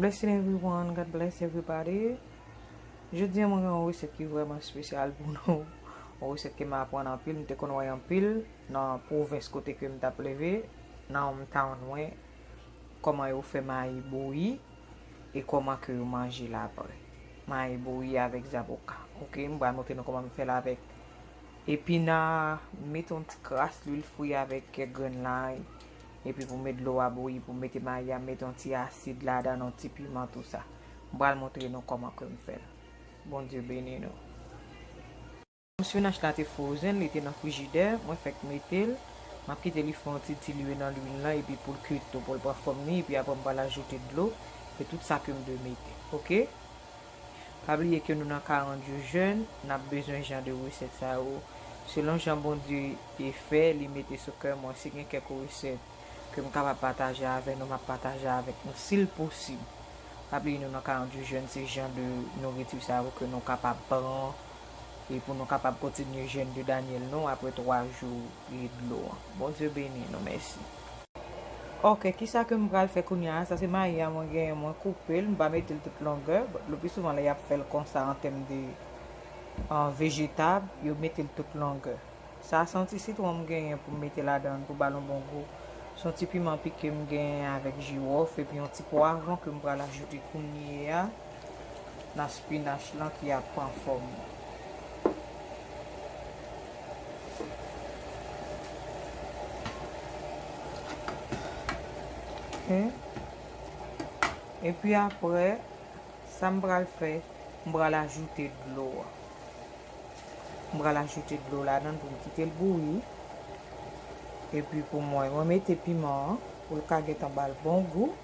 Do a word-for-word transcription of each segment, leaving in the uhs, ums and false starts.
Blessing everyone, God bless everybody. Jodi a mwen gen yon resèt ki vrèman espesyal pou nou. Yon resèt ke m aprann anpil, m te konn wè anpil nan pwovens kote ke m t ap leve, nan hometown mwen, kòman yo fè mayi bouyi e kòman ke yo manje l apre. Mayi bouyi avèk zaboka. Oke, m pral montre nou kòman m fè l avèk epina, met yon ti kras lwil fri avèk kèk grenn lay. Epi pou met dlo a bouyi, pou mete mayi a, met yon ti asid ladan, yon ti piman, tou sa. M pral montre nou kòman ke m fè l. Bondye beni nou. Spinach la te frozen, li te nan frijidè, mwen fèk mete l. M ap kite li fè yon ti dilye nan lwil lan, epi pou l kuit tou, pou l pran fòm li, epi apre m pral ajoute dlo, e tout sa ke m dwe mete. Oke? Pa bliye ke nou nan karant jou jèn, n ap bezwen jan de resèt sa yo. Selon jan Bondye e fè, li mete sou kè mwen, si gen kèk resèt ke m kapab pataje avè nou, m ap pataje avèk nou, si l posib. Pa bliye nou nan karant jou jèn, se jan de nouriti sa yo ke nou kapab pran, e pou nou kapab kontinye jèn de Danyèl nou apre twa jou e dlo an. Bondye beni nou, mèsi. Oke, kisa ke m pral fè kounye a? Sa se mayi a mwen genyen, mwen koupe l, m pa mete l tout longè. But le pli souvan lè y ap fè l konsa an tèm de, ah, vejetab, yo mete l tout longè. Sa se yon ti sitwon m genyen pou m mete ladan l pou ba l yon bon gou. Se yon ti piman pike m genyen avèk jiwòf epi yon ti pwavwon ke m pral ajoute kounye a nan spinach lan ki ap pran fòm. Ok. Epi apre, sa m pral fè, m pral ajoute dlo a. M pral ajoute dlo ladan l pou m kite l bouyi. Epi pou mwen, mwen mete piman an pou l ka gentan ba l bon gou.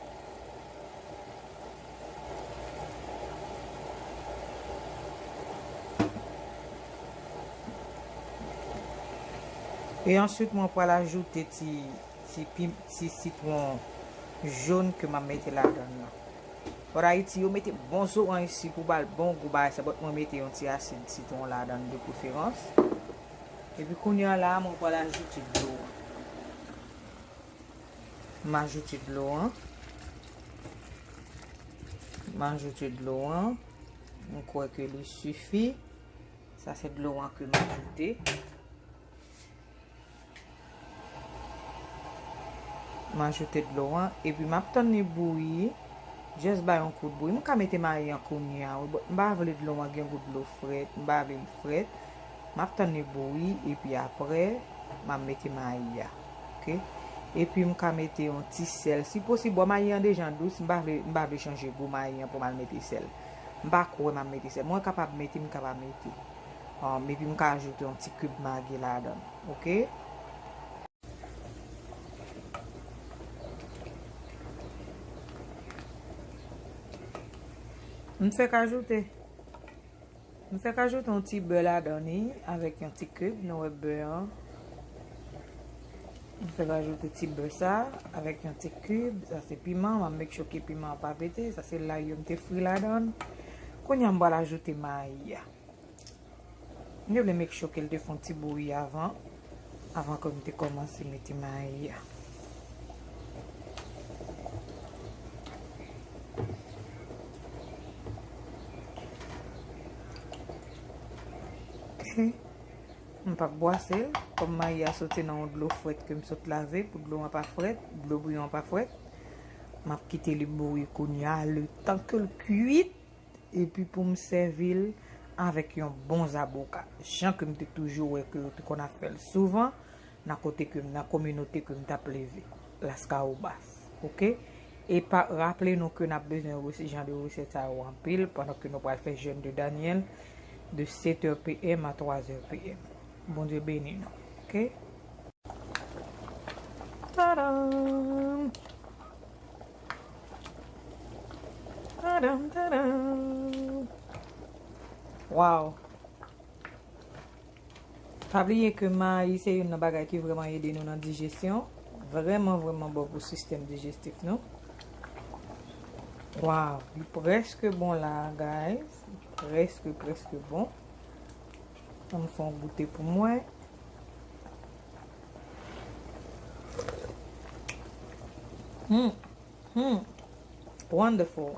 E answit, mwen pral ajoute ti, ti pim-, ti sitwon jòn ke m ap mete ladan l lan. Bò Ayiti, yo mete bon zoranj isi pou ba l bon gou bagay sa, but mwen mete yon ti asid sitwon ladan l de preferans. Epi kounye a la, mwen pral ajoute dlo an. M ajoute dlo an. M ajoute dlo an. M kwè ke li sifi. Sa se dlo an ke m ajoute. M ajoute dlo an, epi m ap tann li bouyi. Just bay yon kout bouyi. M ka mete mayi an kounye a, wi, but m pa vle dlo an gen gou dlo frèt, m pa vle l frèt. M ap tann li bouyi, epi apre, m ap mete mayi a. Ok? Epi m ka mete yon ti sèl. Si posib, bon, mayi an deja dous, m pa vle, m pa vle chanje gou mayi an pou m al mete sèl. M pa kwè m ap mete sèl. Mwen kapab mete, m kapab mete. Um, epi m ka ajoute yon ti kib magi ladan l. Ok? M fèk ajoute. M fèk ajoute yon ti bè ladan li avèk yon ti kib, nou wè bè an. M fèk ajoute ti bè sa avèk yon ti kib. Sa se piman, m ap make sure ke piman an pa pete. Sa se lay yo m te fri ladan l. Kounye a m pral ajoute mayi a. M te vle make sure ke l te fè yon ti bouyi avan, avan ke m te kòmanse mete mayi a. Ok. M p ap bwase l, kòm mayi a soti nan yon dlo frèt ke m sot lave, pou dlo an pa frèt, dlo bouyon an pa frèt. M ap kite li bouyi kounye a, letan ke l kuit. Epi pou m sèvi l avèk yon bon zaboka. Jan ke m te toujou wè ke yo te konn ap fè l souvan, nan kote ke m, nan kominote ke m t ap leve, Laskawobas. Ok? E pa, raple nou ke n ap bezwen resi-, jan de resèt sa yo anpil pandan ke nou pral fè jèn de Danyèl de sèt è p m a twa è p m. Bondye beni nou. Ok? Tadam! Tadam, tadam! Wow! Pa bliye ke mayi se youn nan bagay ki vrèman ede nou nan dijesyon. Vrèman, vrèman bon pou sistèm dijestif nou. Wow! Li prèske bon la, guys. Prèske, prèske bon. Ann fè yon goute pou mwen. Hmm. Hmm. Wonderful.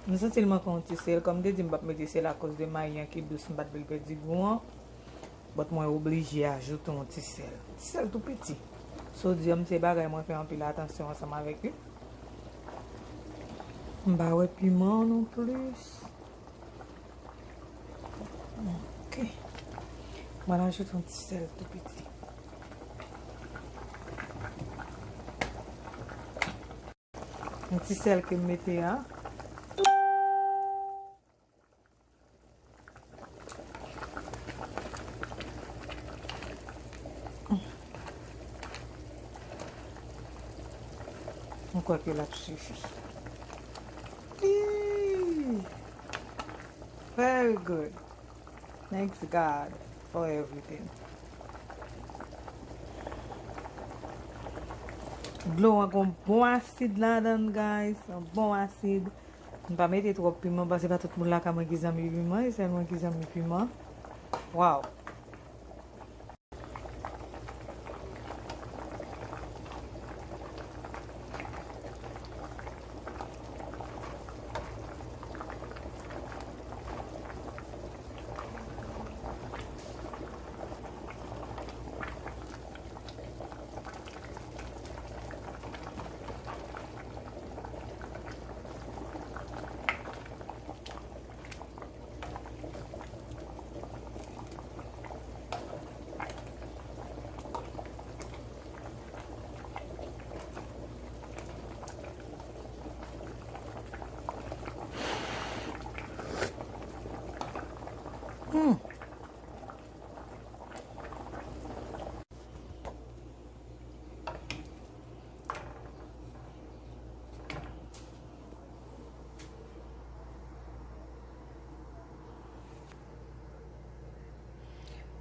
M santi l manke yon ti sèl. Kòm m te di m p ap mete sèl akoz de mayi an ki dous, m pa t vle l pèdi gou an. But mwen oblije ajoute yon ti sèl. Ti sèl tou piti. Sodyòm se bagay mwen fè anpil atansyon ansanm avèk li. M pa wè piman non plis. Ok. Mwen ajoute yon ti sèl tou piti. Yon ti sèl ke m mete a. M kwè ke l ap sifi. Ii! Very good. Thanks God for everything. Dlo an gon bon asid ladan l, guys. Yon bon asid. M pa mete twòp piman, paske pa tout moun lakay mwen ki zanmi piman, e sèl mwen ki zanmi piman. Wow! Hmm.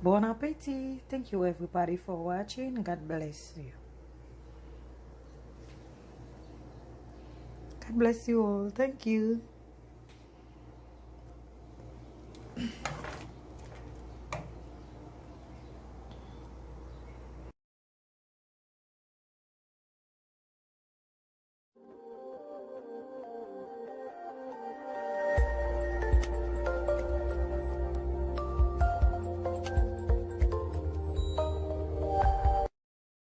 Bon appétit. Thank you everybody for watching. God bless you. God bless you all. Thank you.